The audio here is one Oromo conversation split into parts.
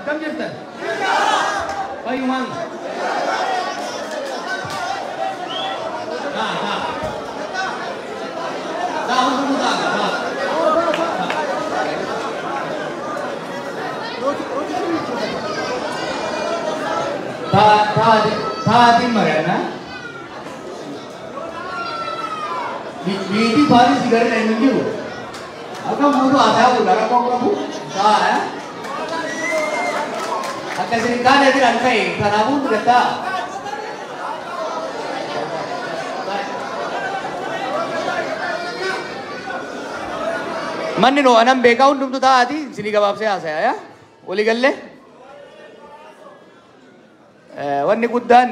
Akkam jirtan? Fayyumaan? Haa haa. Taa hundumtuu ta'a haa. Taatiin mari'annaa. Biitii baay'ee sigareetiin hin jiru. Akka muudu haasaa godha rakkoo qabu ta'a. Akka isin kaanee jiran ka'e kanaafuu fudhataa. Manni noo anan beekaa hundumtu taa'aati isinii gabaabsee haasaya yaa walii gallee. Wanni guddaan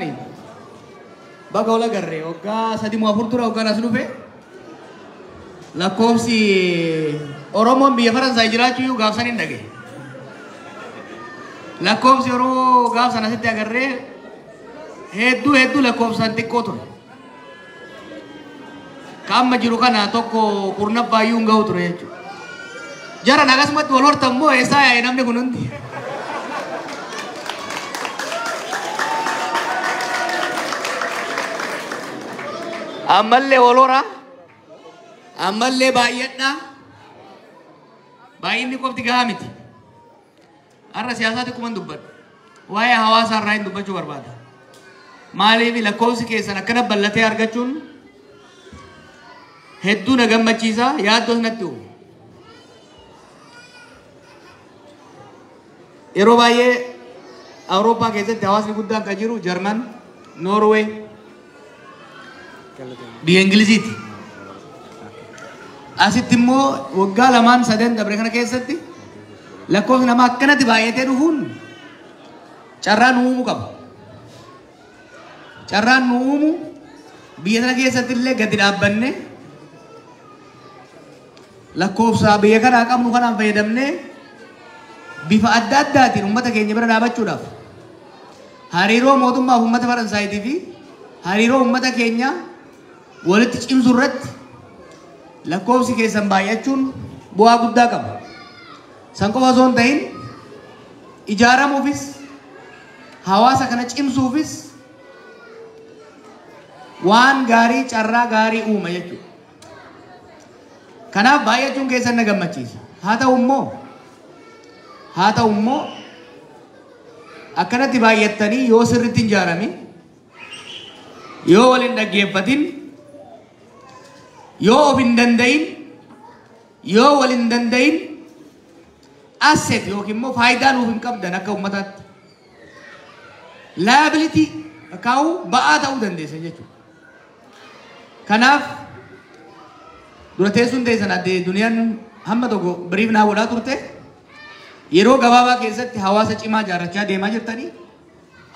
baga wal agarre waggaa 3 moo 4 dura waggaan as dhufe lakkoofsi Oromoon biyya Faransaay jiraachuu iyyuu gaafsan hin dhage. Lakkoofsi Oromoo gaafsan asitti agarree hedduu hedduu lakkoofsaan xiqqoo ture. Ka amma jiru kana tokko kurnaffaa iyyuu hin ga'u ture jechuudha. Jaran akkasumatti wal hortan moo eessaa yaa'e namni kun hundi? Ammallee wal horaa, ammallee baay'adhaa. Baay'inni qofti gahaa miti. Har'a siyaasaa xiqquma dubbadhu. Waa'ee hawaasaa irraa hin dubbachuu barbaada. Maaliif lakkoofsi keessan akkana bal'atee argachuun hedduu na gammachiisa yaaddoo natti uumu. Yeroo baay'ee Awurooppaa keessatti hawaasni guddaan kan jiru Jarman, Noorwee, biyya Ingiliziiti. Asitti immoo waggaa 2 3 dabre kana keessatti lakkoofsi namaa akkanatti baay'atee dhufuun carraa nu uumuu qaba. Carraan nu uumu biyya sana keessatti illee gadi dhaabbanne lakkoofsa biyya kanaa qabnu kanaan fayyadamnee bifa adda addaatiin uummata keenya bira dhaabachuudhaaf hariiroo mootummaa fi uummata Faransaayitii fi hariiroo uummata keenya walitti cimsuu irratti lakkoofsi keessan baay'achuun bu'aa guddaa qaba. San qofa osoo hin ta'in ijaaramuufis hawaasa kana cimsuufis waan gaarii carraa gaarii uuma jechuudha. Kanaaf baay'achuun keessan na gammachiisa. Haa ta'u immoo akkanatti baay'attanii yoo sirriitti hin ijaaramin, yoo wal hin dhaggeeffatin, yoo of hin danda'in, yoo wal hin danda'in asset yookiin immoo faayidaa nuuf hin qabdan akka uummataatti. Liability kaa'uu ba'aa ta'uu dandeessan jechuudha. Kanaaf dura teessuun teessan addee duniyaan hamma tokko biriif naa godhaa turte yeroo gabaabaa keessatti hawaasa cimaa ijaarrachaa deemaa jirtanii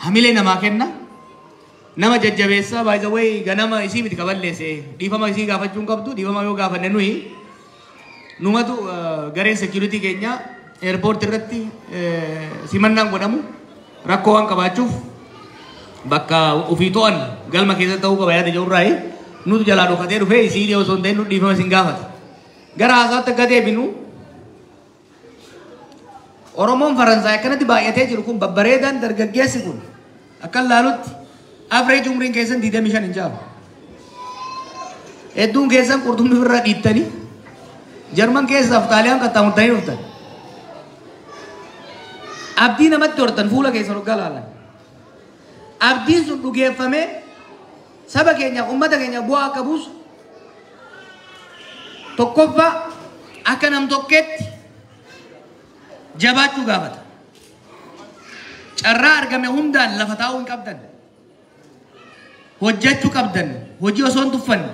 hamilee namaa kenna. Nama jajjabeessaa by the way ganama isii miti kaballeesse dhiifama isii gaafachuu hin qabdu dhiifama yoo gaafanne nuyi numatu gareen security keenya airport irratti simannaan godhamu rakkoo waan qabaachuuf bakka ofii to'an galma keessatti ta'uu qaba yaada jedhurraayi nutu jalaa dhokatee dhufee isii osoo hin ta'in nu dhiifama isin gaafata. Gara haasaatti akka deebinu Oromoon Faransaay akkanatti baay'atee jiru kun babbareedaan dargaggeessi kun akka laalutti average umriin keessan 25 hin caalu. Hedduun keessan qurxummii ofirraa dhiittanii Jarman keessaaf Xaaliyaan qaxxaamurtanii dhuftan. Abdii namatti hortan fuula keessan hoggaa laalan. Abdiin sun dhugeeffamee saba keenyaaf uummata keenyaaf bu'aa akka buusu tokkoffaa akka nam tokkeetti jabaachuu gaafata. Carraa argame hundaan lafa taa'uu hin qabdan. Hojjechuu qabdan. Hojii osoo hin tuffanne.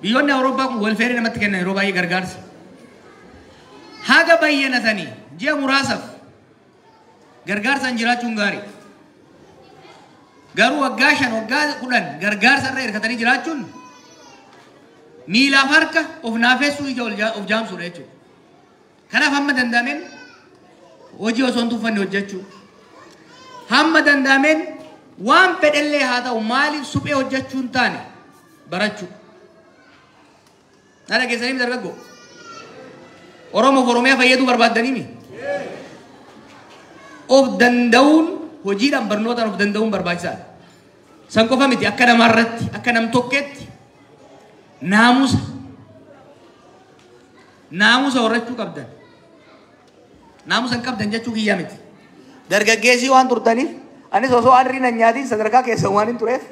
Biyyoonni Awurooppaa kun welfeerii namatti kennan yeroo baay'ee gargaarsa. Haga bayyanatanii ji'a muraasaaf gargaarsaan jiraachuun gaarii. Garuu waggaa 5 waggaa 10 gargaarsa irra hirkatanii jiraachuun miilaaf harka of naafessuu ija of jaamsuudha jechuudha. Kanaaf hamma danda'ameen hojii osoo hin tuffanne hojjechuu. Hamma danda'ameen waan fedhellee haa ta'u maaliif suphee hojjechuu hin taane barachuu. Na dhageessanii dargaggoo. Oromoof Oromiyaa fayyaduu barbaaddanii mi? Of danda'uun hojiidhaan barnootaan of danda'uun barbaachisaadha. San qofa miti, akka namaarratti, akka nam tokkeetti naamusa naamusa horachuu qabdan. Naamusa hin qabdan jechuu kiyyaa miti. Dargaggeessii waan turtaniif, anis osoo arriin hin nyaatiin sadarkaa keessa waan hin tureef,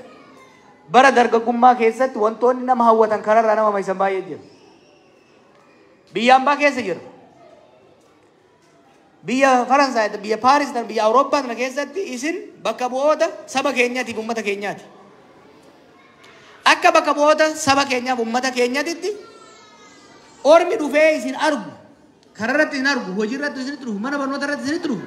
bara dargaggummaa keessatti wantoonni nama hawwatan kararraa nama maysan baay'ee jira. Biyya ambaa keessa jira. Biyya Faransaay, biyya Paaris, biyya Awurooppaa kana keessatti isin bakka bu'oota saba keenyaatiif uummata keenyaati. Akka bakka bu'oota saba keenyaaf uummata keenyaatitti ormi dhufee isin argu, kararratti isin argu, hojiirratti isinitti dhufu, mana barnoota irratti isinitti dhufu.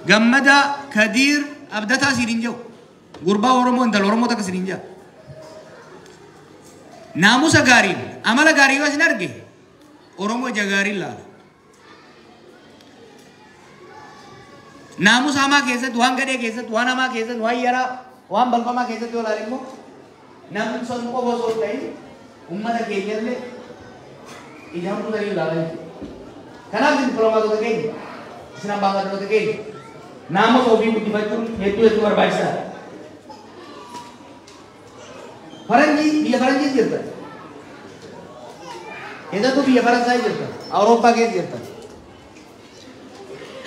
Gammada, Kadiir, Abdataa siin hin jiru. Gurbaa Oromoo, intala Oromoo takka siin hin jiru. Naamusa gaariin, amala gaarii yoo isin arge, Oromoo ija gaariin laala. Naamusa hamaa keessatti, waan gadhee keessatti, waan hamaa keessatti, waan yaraa, waan balfamaa keessatti yoo ilaale immoo namni sun qofa osoo hin ta'in uummata keenyallee ija hamtuu sanii ilaala jechuudha. Kanaaf isin dippiloomaatota keenya, isin ambaasaadarota keenya, naamusa ofii guddifachuun hedduu hedduu barbaachisaadha. Faranjii, biyya faranjii jirtan. Keessattuu biyya Faransaay jirtan, Awurooppaa keessa jirtan.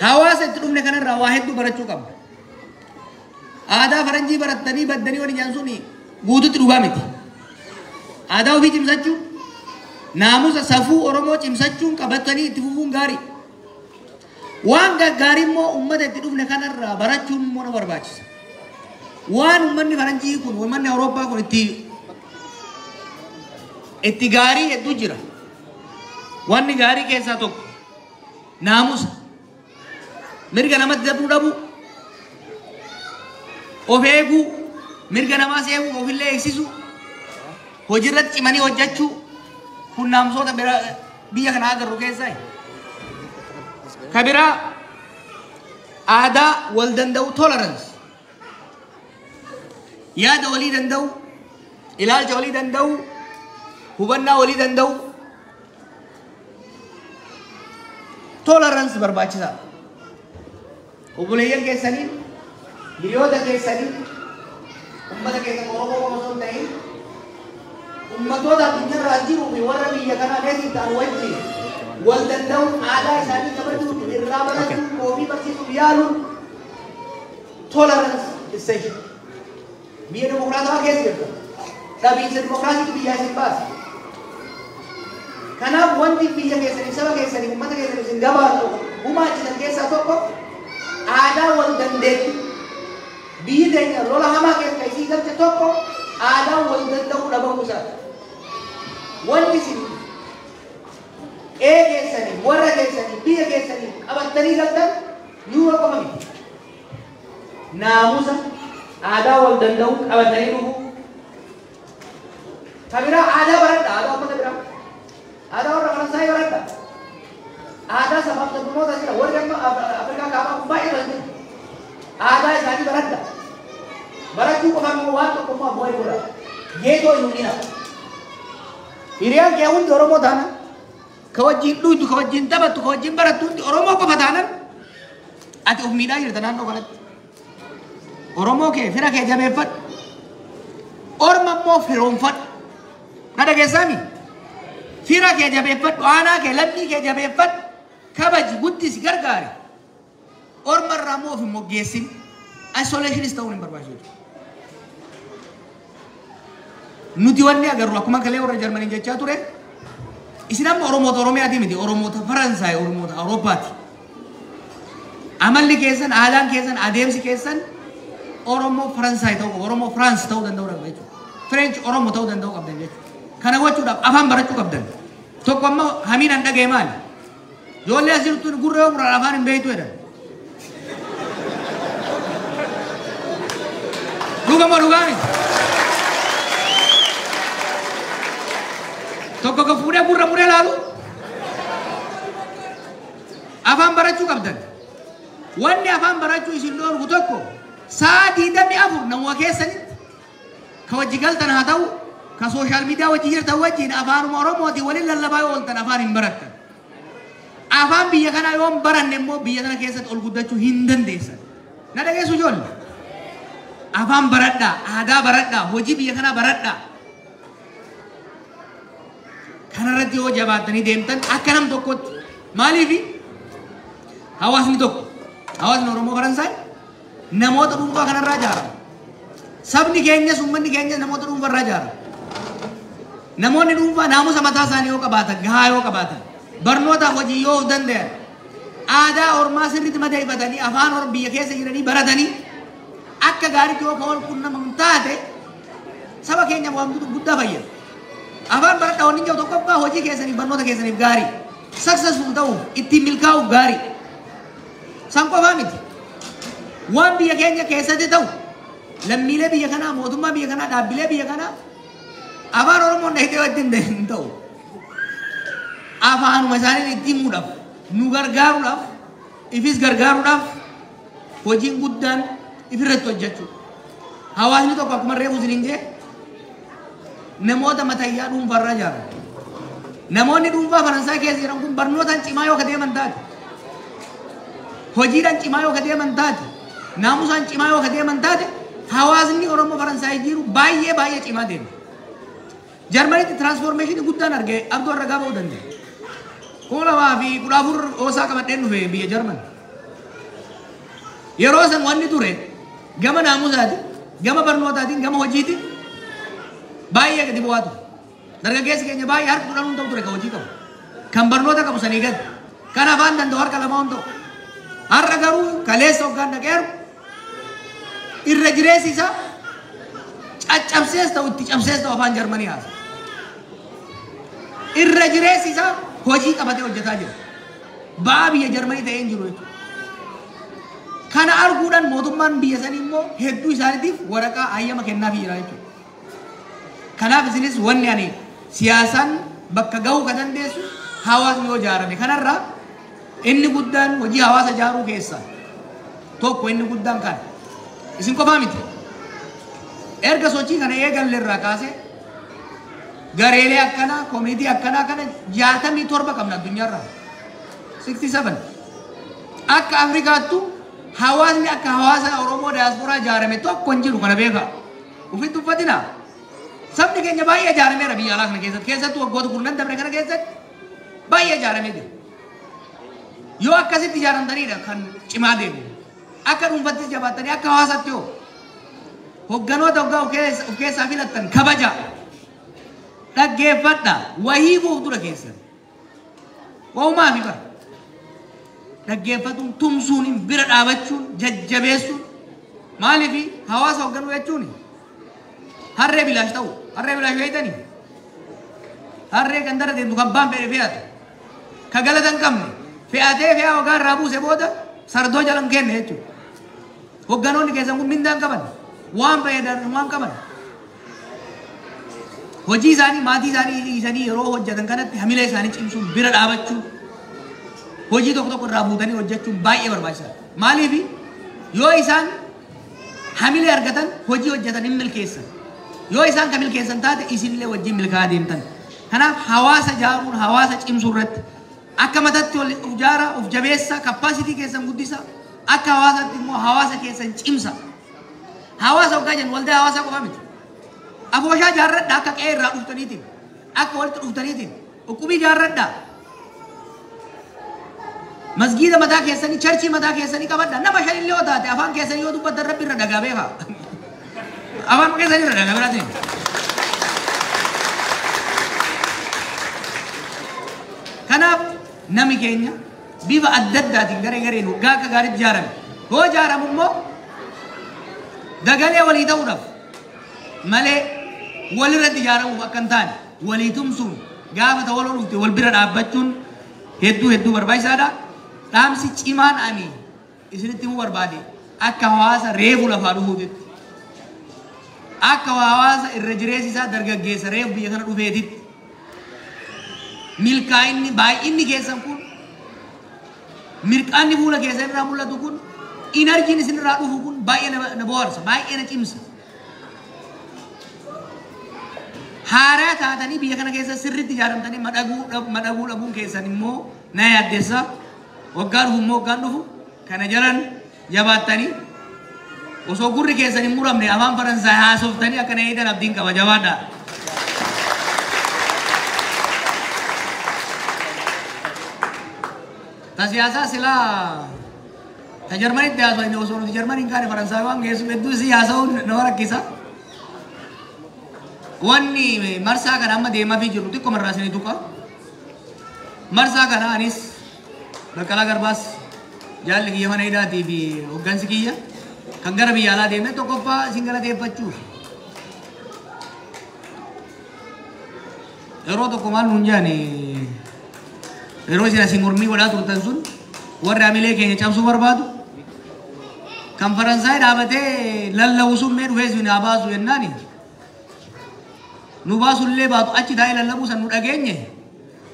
Hawaasa itti dhufne kanarraa waa hedduu barachuu qabna. Aadaa faranjii barattanii baddanii waliin jaan suni guututti dhugaa miti. Aadaa ofii cimsachuun, naamusa safuu Oromoo cimsachuun qabatanii itti fufuun gaarii. Waan gaggaarii immoo uummata itti dhufne kanarraa barachuun immoo na barbaachisa. Waan uummanni faranjii kun, uummanni Awurooppaa kun itti gaarii hedduu jira. Wanni gaarii keessaa tokko naamusa. Mirga namatti dabruu dhabuu, of eeguu, mirga namaas eeguu, ofillee eegsisuu, hojiirratti cimanii hojjechuu, kun naamusoota biyya kana agarru keessaa. Ka biraa aadaa wal danda'u, tolerance. Yaada walii danda'u, ilaalcha walii danda'u, hubannaa walii danda'u. Tolerance barbaachisaadha. Obboleeyyan keessanii, hiriyoota keessanii, uummata keessan Oromoo qofa osoo hin ta'in, uummattoota addunyaarraa jiruu fi warra biyya kanaa native ta'an wajjin wal danda'uun, aadaa isaanii kabajuun, irraa barachuun, ofii barsiisuuf yaaluun, tolerance essential. Biyya dimokiraatawaa keessa jirta. Dhabiinsa dimokiraasiitu biyyaa isin baasa. Kanaaf wanti biyya keessaniif, saba keessaniif, uummata keessaniif isin gabaatu gumaachisan keessaa tokko aadaa wal dandeettii. Biyyi teenya lola hamaa keessa isii galche tokko aadaa wal danda'uu dhabamuu isaati. Wanni isin qe'ee keessanii, warra keessanii, biyya keessanii qabattanii galtan yuura qofa miti. Naamusa, aadaa wal danda'uu qabatanii dhufuu. Ka biraa aadaa baradha, aadaa uummata biraa. Aadaa warra Faransaayii baradha. Aadaa sabaaf sablammoota jira. Warri amma Afrikaa kaabaa kun baay'ee jiru. Aadaa isaanii baradha. Barachuu qofaan immoo waan tokko immoo abboo godha. Geetoo hin hundina. Hiriyaan kee hundi Oromoo taana. Ka wajjin dhuydu, ka wajjin taphattu, ka wajjin barattu hundi Oromoo qofa taanan ati of miidhaa jirta naannoo kanatti. Oromoo kee, fira kee jabeeffadhu. Orma immoo firoonfadhu. Na dhageessaami? Fira kee jabeeffadhu, aanaa kee, lammii kee jabeeffadhu, kabaji, guddisi, gargaari. Orma irraa immoo of hin moggeessin. Isolationis ta'uun hin barbaachisu. Nuti wanni agarru akkuma kalee warra Jarmaniin jechaa ture, isin amma Oromoota Oromiyaati miti, Oromoota Faransaay, Oromoota Awurooppaati. Amalli keessan, aadaan keessan, adeemsi keessan Oromoo Faransaay ta'uu qaba, Oromoo Firaans ta'uu danda'uu qaba jechuudha. French Oromoo ta'uu danda'uu qabdan jechuudha. Kana gochuudhaaf afaan barachuu qabdan. Tokko ammoo hamiin an dhaga'e maali? Ijoollee as jirtu gurra yoo muraan afaan hin beektu jedhan. Dhuga moo dhugaa miti? Tokko ka fuudhee gurra muree laalu. Afaan barachuu qabdan. Wanni afaan barachuu isin dhoorgu tokko, sa'a 24 namuma keessanitti ka wajji galtan haa ta'u, ka social media wajji jirtan wajjin afaanuma Oromootiin waliin lallabaa yoo ooltan afaan hin barattan. Afaan biyya kanaa yoon baranne immoo biyya kana keessatti ol guddachuu hin dandeessan. Na dhageessu ijoollee. Afaan baradhaa, aadaa baradhaa, hojii biyya kanaa baradhaa. Kanarratti yoo jabaattanii deemtan akka nam tokkotti maaliifi hawaasni tokko hawaasni Oromoo Faransaay namoota dhuunfaa kanarraa ijaarama. Sabni keenyas uummanni keenyas namoota dhuunfarraa ijaarama. Namoonni dhuunfaa naamusa mataa isaanii yoo qabaatan, gahaa yoo qabaatan, barnootaaf hojii yoo of danda'an, aadaa ormaa sirriitti madeeffatanii afaan ormaa biyya keessa jiranii baratanii akka gaariitti yoo wal quunnaman taate saba keenya waan guddaa fayyada. Afaan baradhaa wanni jiru tokkoffaa hojii keessaniif barnoota keessaniif gaarii. Successful ta'uuf ittiin milkaa'uuf gaarii. San qofaa miti. Waan biyya keenya keessatti ta'u lammiilee biyya kanaa, mootummaa biyya kanaa, dhaabbilee biyya kanaa afaan Oromoon dhahitee wajjin hin ta'u. Afaanuma isaanii itti himuudhaaf, nu gargaaruudhaaf, ifis gargaaruudhaaf hojiin guddaan ifirratti hojjechuudha. Hawaasni tokko akkuma reefu isiniin jee namoota matayyaa dhuunfaarraa ijaaramu. Namoonni dhuunfaa Faransaay keessa jiran kun barnootaan cimaa yoo ka deeman taate, hojiidhaan cimaa yoo ka deeman taate, naamusaan cimaa yoo ka deeman taate, hawaasni Oromoo Faransaay jiru baay'ee baay'ee cimaa deema. Jarmanitti transformation guddaan argee abduu arragaa ba'uu danda'a. 2014 oosaa qabadheen dhufe biyya Jarman. Yeroo san wanni ture gama naamusaatiin, gama barnootaatiin, gama hojiitiin baay'ee gadi bu'aa ture. Dargaggeessi keenya baay'ee harka 10 ta'u ture kan hojii qabu. Kan barnoota qabu sanii gadi. Kan afaan danda'u harka 2 ta'u. Har'a garuu kaleessa hoggaan dhaqeeru irra jireessi isaa caccabsees ta'u itti cabsees ta'u afaan Jarmanii haasa. Irra jireessi isaa hojii qabatee hojjetaa jira. Ba'aa biyya Jarmanii ta'ee hin jiru jechuudha. Kana arguudhaan mootummaan biyya sanii immoo hedduu isaaniitiif waraqaa hayyama kennaafii jira jechuudha. Kanaaf isinis wanni ani siyaasaan bakka gahuu ka dandeessu hawaasni yoo ijaarame. Kanarraa inni guddaan hojii hawaasa ijaaruu keessaa tokko inni guddaan kana. Isin qofaa miti. Erga sochii kana eegalle irraa kaasee gareelee akkanaa, koomitii akkanaa kana 67 qabna addunyaarraa. 67. Akka Afrikaattu hawaasni akka hawaasa Oromoo diyaasporaa ijaarame tokko hin jiru kana beekaa. Ufitti uffatinaa. Sabni keenya baay'ee ijaarameera biyya alaa kana keessatti. Keessattuu waggoota kurnan dabre kana keessatti baay'ee ijaaramee jira. Yoo akkasitti ijaaramtaniidha kan cimaa deemu. Akka dhuunfattis jabaattanii akka hawaasaatti hoo hogganoota hoggaa of keessaa filattan kabaja. Dhaggeeffadha. Wahii buuf dura keessan. Wahumaa fi bara. Dhaggeeffatuun, tumsuun, bira dhaabachuun, jajjabeessuun. Maaliif hawaasa hogganuu jechuun harree bilaash ta'u. Harree bilaash beektanii? Harree kan dara deemtu kan baan fedhe fe'atu. Ka galata hin qabne fe'atee fe'aa waggaa irraa buuse booda sardoo jala hin kenne jechuudha. Hogganoonni keessan kun mindaa hin qaban. Waan fayyadan waan qaban. Hojii isaanii maatii isaanii dhiisanii yeroo hojjetan kanatti hamilee isaanii cimsuun bira dhaabachuun hojii tokko tokko irraa buutanii hojjechuun baay'ee barbaachisaadha. Maaliif yoo isaan hamilee argatan hojii hojjetan hin milkeessan. Yoo isaan kan milkeessan taate isinillee wajjin milkaa'aa deemtan. Kanaaf hawaasa ijaaruun hawaasa cimsuu irratti akka mataatti ol of ijaaraa, of jabeessaa, capacity keessan guddisa. Akka hawaasaatti immoo hawaasa keessan cimsa. Hawaasa hoggaa jennu waldaa hawaasaa qofa miti. Afooshaa ijaarradhaa akka qe'ee irraa dhuftaniitiin, akka walitti dhuftaniitiin, uqubii ijaarradhaa. Masgiida mataa keessanii, charchii mataa keessanii qabadhaa. Nama 5 illee yoo taate afaan keessanii yoo dubbattan rabbi irra dhagaa beekaa. Afaan keessanii irra dhagaa biraatiin. Kanaaf nami keenya bifa adda addaatiin garee gareen waggaa akka gaariitti ijaarame. Yoo ijaaramu immoo dagalee walii ta'uudhaaf malee walirratti ijaaramuuf akka hin taane walii tumsuun gaafa ta'u waloo dhufte wal bira dhaabbachuun hedduu hedduu barbaachisaadha. Dhaamsi cimaan ani isinitti himuu barbaade akka hawaasa reefu lafaa dhufuutitti. Akka hawaasa irra jireessi isaa dargaggeessa reefu biyya kana dhufeetitti. Milkaa'inni baay'inni keessan kun mirqaanni fuula keessan irraa mul'atu kun inarjiin isin irraa dhufu kun baay'ee na bohaarsa, baay'ee na cimsa. Haaraa taatanii biyya kana keessa sirriitti ijaaramtanii madaguu dhabuun keessan immoo Na yaaddeessa waggaa dhufu immoo waggaan dhufu kana jalan jabaattanii osoo gurri keessan hin muramne afaan Faransaay haasoftanii akka na eegan abdiin qaba jabaadhaa. Ta siyaasaa silaa ta Jarmanitti haasofne osoo nuti Jarmaniin kaane Faransaay waan geessu hedduu isii haasa'uun nama rakkisa. Wanni marsaa kana amma deemaafii jiru xiqqoo marraa isinii tuqa. Marsaa kana anis Baqqalaa Garbaas jaalli kiyya mana hidhaatii fi hoggansi kiyya kan gara biyya alaa deemee tokkoffaa isin galateeffachuuf. Yeroo tokko maal nuun jaani yeroo isin asii mormii godhaa turtan sun warri hamilee keenya cabsuu barbaadu kan Faransaay dhaabatee lallabu sun mee dhufee isin haa baasu jennaani. Nu baasullee baatu achi taa'ee lallabuu san nu dhageenye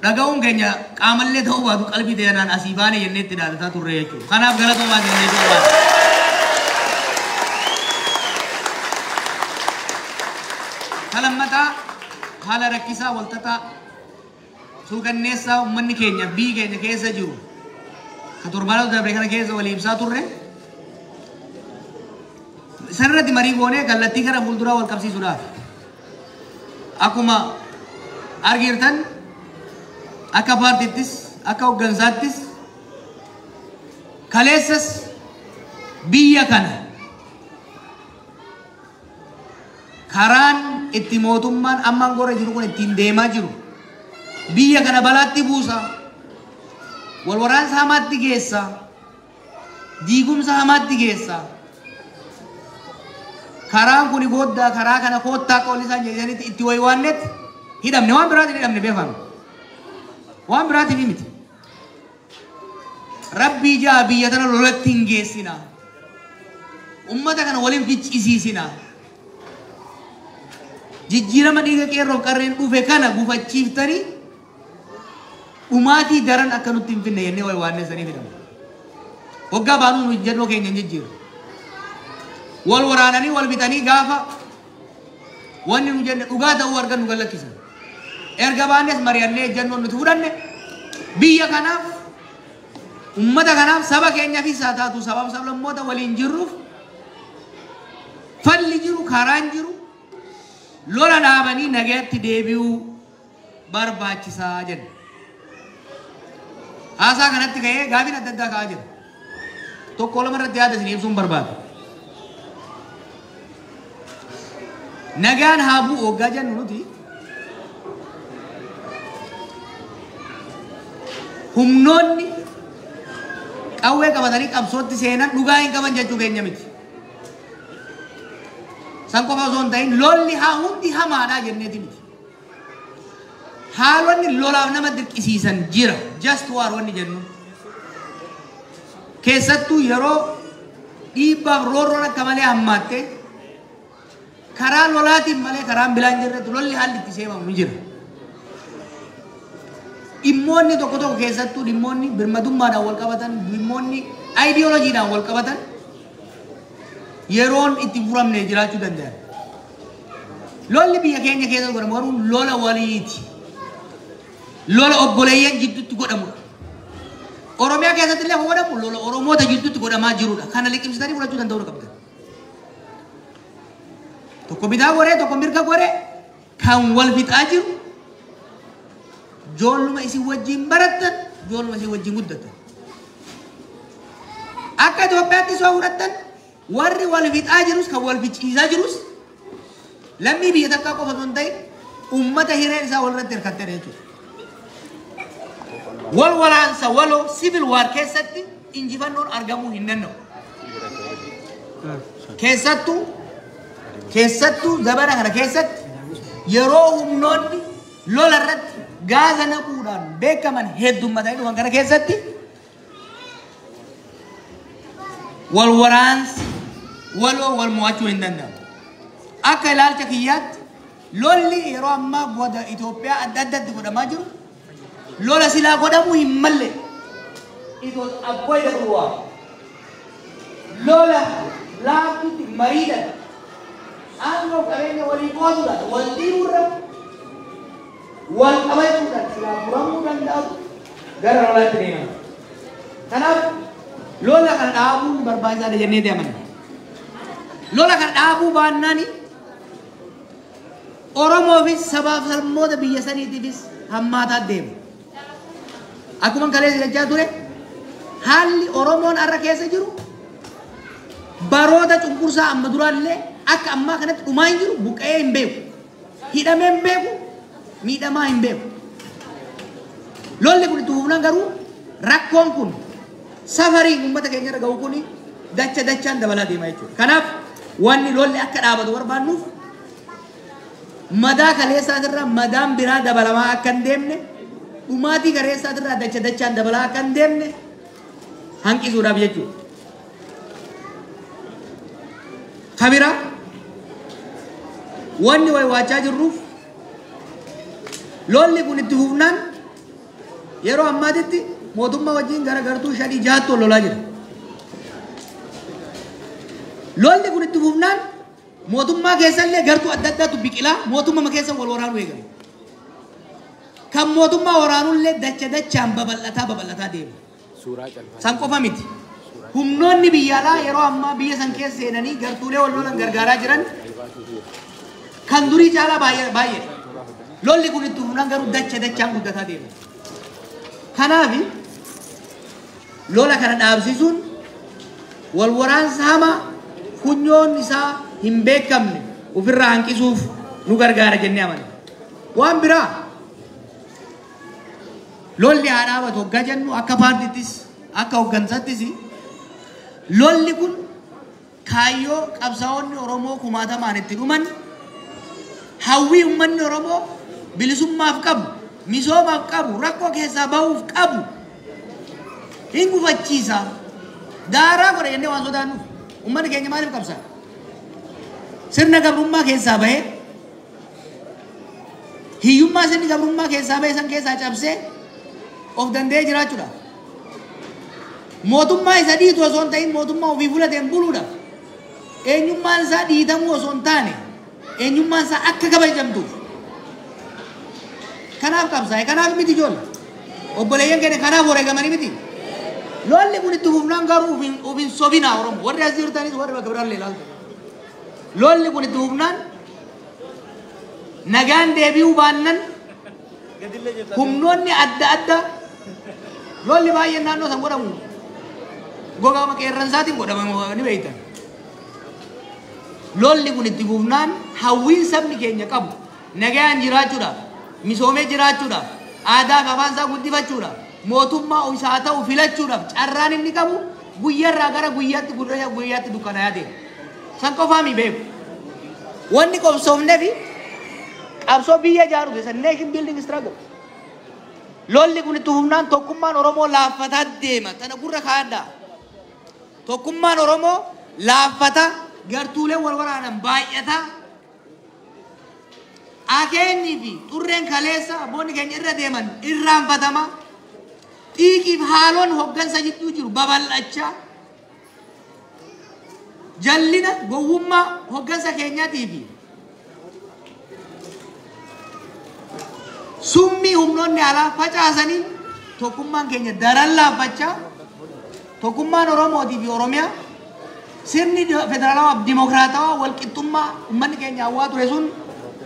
dhaga'uun keenya qaamallee ta'uu baatu qalbii ta'e asii baane jennee itti dhaadataa turre jechuudha. Kanaaf galatoomaa jennee barbaada. Kalammataa haala rakkisaa walxaxaa suukanneessaa uummanni keenya biyyi keenya keessa jiru ka torbaanota darbe kana keessa walii ibsaa turre sanirratti marii goonee kallattii gara fuulduraa wal qabsiisuudhaaf. Akkuma argitan akka paartiittis akka hooggansaattis kaleessas biyya kana karaan itti mootummaan ammaan gora jiru kun ittiin deemaa jiru biyya kana balaatti buusa, wal waraansa hamaatti geessa, diigumsa hamaatti geessa. Karaan kun gooddaa karaa kana koottaa qoolli isaan jedhanitti itti waywaannetti hidhamne waan biraatiin hidhamne beekame. Waan biraatiin miti. Rabbii jaa biyya tana lolatti hin geessina. Ummata kana waliin ficcisiisina. Jijjiirama dhiiga qeerroof qarreen dhufe kana gufachiiftanii dhumaatii daran akka nutti hin finne jennee waywaannee sanii hidhamne. Waggaa baanuu nu jennoo keenya hin jijjiiru. Wal waraananii wal bitanii gaafa wanni nu jenne dhugaa ta'uu argan nu gallakkisan. Erga baannes mari'annee ejjennoon nuti fudhanne biyya kanaaf ummata kanaaf saba keenyaafis haa taatu sabaaf sablammoota waliin jirruuf falli jiru karaan jiru lola dhaabanii nagaatti deebi'uu barbaachisaa jenna. Haasaa kanatti ka'ee gaafiin adda addaa ka'aa jira. Tokko lama irratti yaada isin ibsuun barbaada. Nagaan haa bu'u waggaa jennu nuti humnoonni qawwee qabatanii qabsootti seenan dhugaa hin qaban jechuu keenya miti. San qofa osoo hin ta'in lolli haa hundi hamaadhaa jenneeti miti. Haalonni lolaaf nama dirqisiisan jira. Just war wanni jennu. Keessattuu yeroo dhiibbaaf roorroon akka malee hammaatte karaa lolaatiin malee karaan bilaan jirretti lolli haalli itti seemamu ni jira. Dhimmoonni tokko tokko keessattuu dhimmoonni birmadummaadhaan wal qabatan, dhimmoonni aayidiyooloojiidhaan wal qabatan yeroon itti furamne jiraachuu danda'an. Lolli biyya keenya keessa godhamu garuu lola waliiti. Lola obboleeyyan jidduutti godhamudha. Oromiyaa keessatti illee godhamu lola Oromoota jidduutti godhamaa jirudha. Kana liqimsitanii fudhachuu danda'uu qabdan. Tokko bitaa goree tokko mirga goree kan wal fixaa jiru joolluma isin wajjin barattan joolluma isin wajjin guddattan. Akka Itoophiyaatti soo fudhattan warri wal fixaa jirus kan wal ficciisaa jirus lammii biyya takkaa qofa osoo hin ta'in uummata hireen isaa walirratti hirkattedha jechuudha. Wal waraansa waloo civil war keessatti injifannoon argamuu hin danda'u. Keessattuu zabana kana keessatti yeroo humnoonni lola irratti gaaza naquudhaan beekaman heddummatanii dhufan kana keessatti wal waraansi waloo wal mo'achuu hin danda'amu. Akka ilaalcha kiyyaatti lolli yeroo ammaa goda Itoophiyaa adda addatti godhamaa jiru lola silaa godhamuu hin malle. It was avoidable war. Lola laaftutti mariidhaan aangoo qabeenya walii qooduudhaan wal dhiibuurra wal qabachuudhaan silaa furamuu danda'u Gara lolaatti deeman. Kanaaf lola kana dhaabuun barbaachisaadha jennee deeman. Lola kana dhaabuu baannaan Oromoofis sabaaf sablammoota biyya saniitiifis hammaataa deema. Akkuma kaleessa jechaa ture, haalli Oromoon har'a keessa jiru baroota cunqursaa amma duraallee akka ammaa kanatti dhumaa hin jiru, buqqa'ee hin beeku. Hidhamee hin beeku, miidhamaa hin beeku. Lolli kun itti fufnaan garuu rakkoon kun safariin uummata keenya irra ga'u kun dacha dachaan dabalaa deema jechuudha. Kanaaf wanni lolli akka dhaabatu barbaannuuf madaa kaleessaatirraa madaan biraa dabalamaa akka hin deemne, dhumaatii kaleessaatirraa dacha dachaan dabalaa akka hin deemne hanqisuudhaaf jechuudha. Kabira wanni waywaachaa jirruuf lolli kun itti fufnaan yeroo ammaatitti mootummaa wajjin gara gartuu shanii jahattu wal lolaa jira. Lolli kun itti fufnaan mootummaa keessallee gartuu adda addaatu biqilaa mootummaa keessa wal waraanuu eegala. Kan mootummaa waraanullee dacha dachaan babal'ataa babal'ataa deema. San qofa miti. Humnoonni biyya alaa yeroo ammaa biyya san keessa seenanii gartuulee wal lolan gargaaraa jiran kan durii caalaa baay'ee baay'eedha. Lolli kun itti fufnaan garuu dacha dachaan guddataa deema. Kanaaf lola kana dhaabsisuun wal waraansa hamaa funyoon isaa hin beekamne ofirraa hanqisuuf nu gargaara jennee amanna. Waan biraa lolli haa dhaabatu hoggaa jennu akka paartiittis akka hoggansaattis lolli kun kaayyoo qabsaa'onni Oromoo kumaatamaan itti dhuman, hawwii uummanni Oromoo bilisummaaf qabu, misoomaaf qabu, rakkoo keessaa bahuuf qabu hin gufachiisa. Daaraa godha jennee waan sodaannuuf uummanni keenya maaliif qabsaa'a? Sirna gabrummaa keessaa bahee, hiyyummaa sirni gabrummaa keessaa bahee san keessaa cabsee of danda'ee jiraachuudha. Mootummaa isa dhiitu osoo hin ta'in mootummaa ofii fudhateen buluudha. Eenyummaan isaa dhiitamuu osoo hin taane eenyummaan isaa akka kabajamtuuf. Kanaaf qabsaa'e, kanaaf miti ijoollee. Obboleeyyan keenya kanaaf wareegamanii miti. Lolli kun itti fufnaan garuu of hin sobinaa Oromoo. Warri as jirtanis warri bakka biraallee ilaaltan. Lolli kun itti fufnaan nagaan deebi'uu baannan humnoonni adda addaa lolli baay'een naannoo san godhamu gogaa qeerransaatiin godhama ni beektan. Lolli kun itti fufnaan hawwiin sabni keenya qabu nagaan jiraachuudhaaf, misoomee jiraachuudhaaf, aadaa fi afaan isaa guddifachuudhaaf, mootummaa isaa ta'u filachuudhaaf carraan inni qabu guyyaarraa gara guyyaatti guyyaatti dukkanaa'aa deema. San qofaa mi beeku. Wanni qobsoofnee fi qabsoo biyya ijaaruuf isa nation building struggle. Lolli kun itti fufnaan tokkummaan Oromoo laaffataa deema. Tana gurra kaa'adhaa. Tokkummaan Oromoo laaffataa, gartuuleen wal waraanan baay'ataa. Akeenyii fi xurreen kaleessa abboonni keenya irra deeman irraanfatama. Xiiqiif haaloon hoggansa jidduu jiru babal'achaa. Jallina gowwummaa hoggansa keenyaatii fi summii humnoonni alaa facaasanii tokkummaan keenya daran laaffachaa, tokkummaan Oromootii fi Oromiyaa sirni federaalawaa fi dimokiraatawaa walqixxummaa uummanni keenya hawwaa ture sun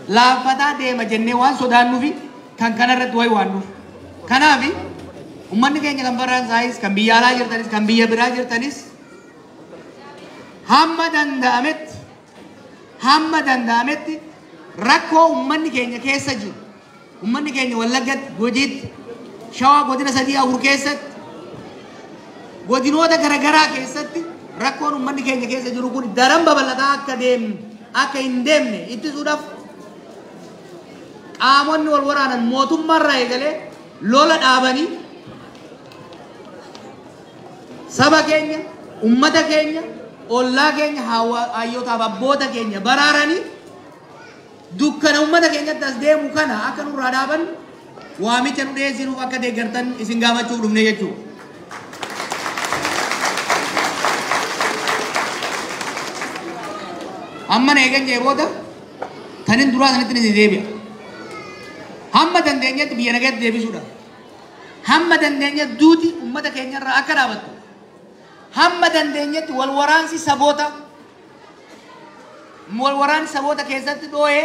laaffataa deema jennee waan sodaannuufi kan kanarratti wayi waannuuf. Kanaaf uummanni keenya kan Faransaayis, kan biyya alaa jirtanis, kan biyya biraa jirtanis hamma danda'ametti rakkoo uummanni keenya keessa jiru, uummanni keenya Wallaggatti, Gujiitti, Shawaa godina sadii afur keessatti, godinoota garaagaraa keessatti rakkoon uummanni keenya keessa jiru kun daran babal'ataa akka deemnu akka hin deemne ittisuudhaaf qaamonni wal waraanan mootummaarraa eegalee lola dhaabanii saba keenya, ummata keenya, ollaa keenya, hayyootaaf abboota keenya baraaranii dukkana ummata keenyatti as deemu kana akka nurraa dhaaban waamicha nu dhiyeessinuuf akka deeggartan isin gaafachuuf dhufne jechuudha. Amma na eegan jee booda tanin duraa sanitti ni deebi'a. Hamma dandeenyetti biyya nagaatti deebisuudha. Hamma dandeenye duuti uummata keenyarraa akka dhaabattu. Hamma dandeenyetti wal waraansi saboota keessatti dhoo'ee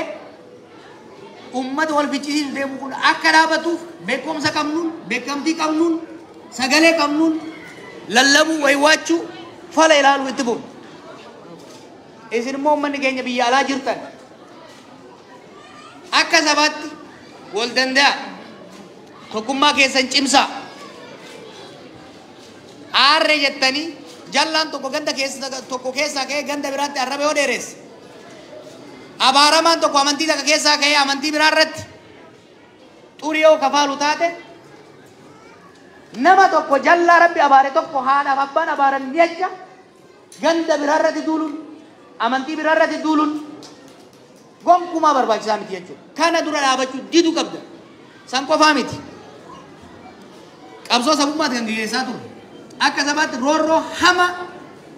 uummata wal ficcisiisu deemu kun akka dhaabatuuf beekumsa qabnuun, beekamtii qabnuun, sagalee qabnuun lallabuu, waywaachuu, fala ilaaluu itti bu'u. Isin immoo uummanni keenya biyya alaa jirtan akka sabaatti wal danda'a. Tokkummaa keessan cimsaa. Aarree jettanii jallaan tokko ganda keessa tokko keessaa ka'ee ganda biraatti arraba yoo dheeresse. Abaaramaan tokko amantii takka keessaa ka'ee amantii biraa irratti xurii yoo kafaalu taate nama tokko jallaa rabbi abaare tokko haadhaaf abbaan abaaran jecha ganda biraa irratti duuluun amantii biraa irratti duuluun gonkumaa barbaachisaa miti jechuudha. Kana dura dhaabachuu diduu qabda. San qofaa miti. Qabsoo sabummaatti kan gaggeessaa turre. Akka sabaatti roorroo hama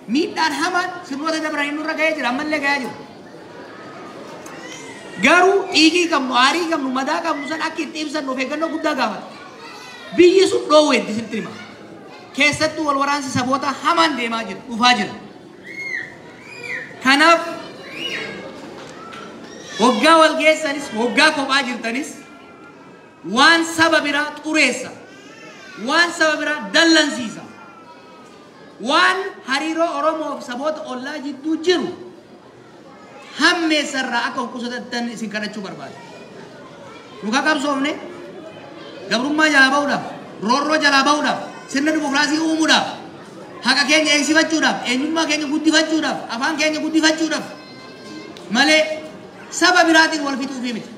miidhaan hamaan sirnoota dabranii nurra ga'ee jira ammallee ga'aa jira. Garuu dhiigii qabnu, aarii qabnu, madaa qabnu san akka itti ibsannu of eeggannoo guddaa gaafata. Biyyi sun dhoowweetti sitti hima. Keessattuu wal waraansi saboota hamaan deemaa jira, dhufaa jira. Kanaaf hoggaa wal geessanis, hoggaa kophaa jirtanis waan saba biraa xureessa, waan saba biraa dallansiisa, waan hariiroo Oromoo fi saboota ollaa jidduu jiru hammeessarraa akka of qusatattan isin kadhachuu barbaada. Nu qabsoofne gabrummaa jalaa ba'uudhaaf, roorroo jalaa ba'uudhaaf, sirna dimokiraasii uumuudhaaf, haqa keenya eegsifachuudhaaf, eenyummaa keenya guddifachuudhaaf, afaan keenya guddifachuudhaaf malee saba biraatiin wal fixuufii miti.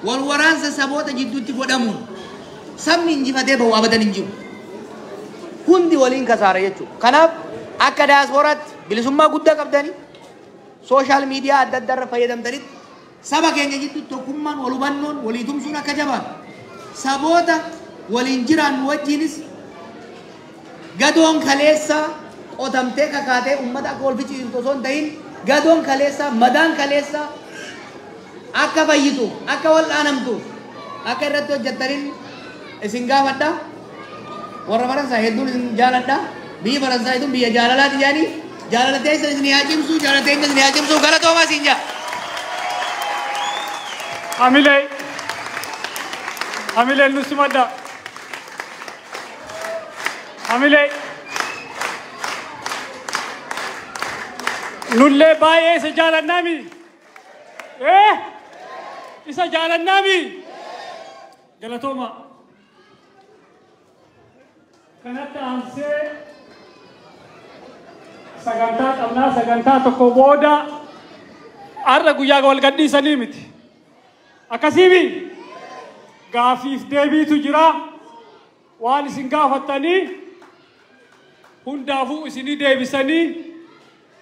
Wal waraansa saboota jidduutti godhamuun sabni injifatee bahu abadan hin jiru. Hundi waliin kasaara jechuudha. Kanaaf akka daasporaatti bilisummaa guddaa qabdanii social media adda addaa irra fayyadamtanitti saba keenya jidduutti tokkummaan wal hubannoon walii tumsuun akka jabaatu saboota waliin jiraannu wajjiinis gadoon kaleessaa qotamtee kakaatee uummata akka wal ficcisiistu osoo hin ta'in gadoon kaleessaa madaan kaleessaa akka fayyitu akka wal dhaanamtu akka irratti hojjettaniin isin gaafadha. Warra Faransaay hedduun isin jaaladha. Biyyi Faransaay tun biyya jaalalaati jedhanii jaalala teessan isin haa cimsu, jaalala teessan isin haa cimsu, galatoomaa isin jaa. Hamilee. Hamilee nu simadha. Hamilee. Nullee baay'ee isa jaalannaami. Isa jaalannaami. Galatooma. Kanatti aansee sagantaa qabnaa sagantaa tokko booda har'a guyyaa wal gadhiisanii miti. Akkasiimi gaafiif deebiitu jira. Waan isin gaafattanii hundaafuu isinii deebisanii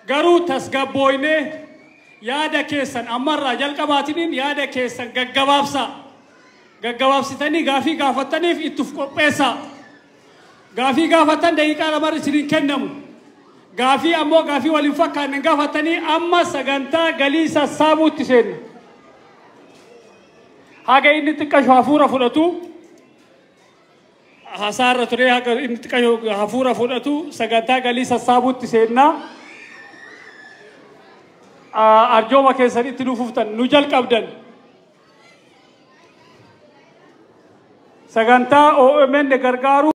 garuu tasgabbooynee yaada keessan ammarraa jalqabaatiniin yaada keessan gaggabaabsaa. Gaggabaabsitanii gaafii gaafattaniif ittuf qopheessaa. Gaafii gaafattan daqiiqaa lamarra isiniin kennamu. Gaafii ammoo gaafii waliin fakkaanne gaafattanii amma sagantaa galii sassaabuutti seenna. Haga inni xiqqashu hafuura fudhatu hasaarra ture haga inni xiqqashu hafuura fudhatu sagantaa galii sassaabuutti seenna. Arjooma keessanitti nu fuftan nu jalqabdan. Sagantaa OMN gargaaru.